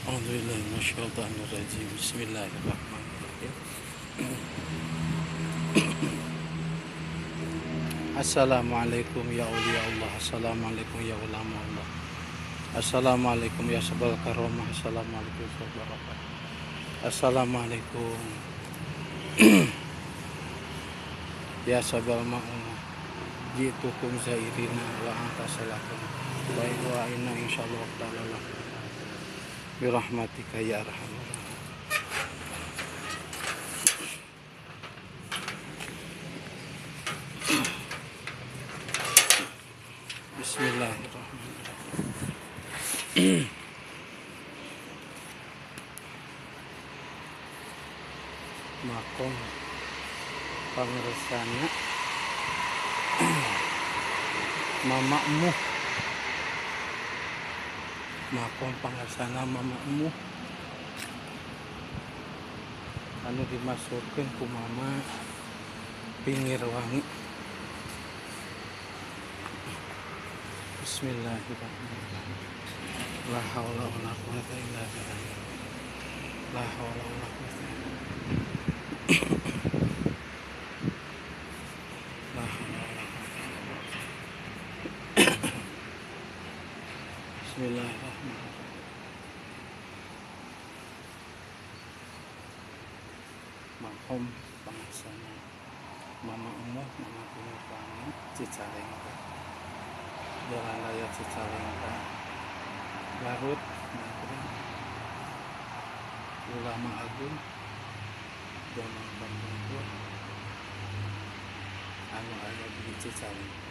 A'udzubillahi minasyaitonirrajim. Bismillahirrahmanirrahim. Assalamualaikum ya awliya Allah. Assalamualaikum ya ulama Allah. Assalamualaikum ya sabal karomah. Assalamualaikum ya barakah. Assalamualaikum ya sabal ma'unah. Jitukum zairina wa anta salakum wa inna insyaallah ta'ala birahmatika ya arhamar rahimin. Bismillahirrahmanirrahim. Makom pangersana mamamu, makom pangersana mamamu anu dimasukkeun ku mama pinggir wangi. Bismillahirrahmanirrahim. La haula wala quwata illa billah. La haula wala quwata illa billah. La haula wala quwata illa billah. Bismillahirrahmanirrahim. Makom pangersana mama umuh mama pinggir wangi Cicalengka, Jalan Raya Cicalengka, Garut, Nagreg, Ulama Agung, Zaman Pamungkur, anu aya di Cicalengka.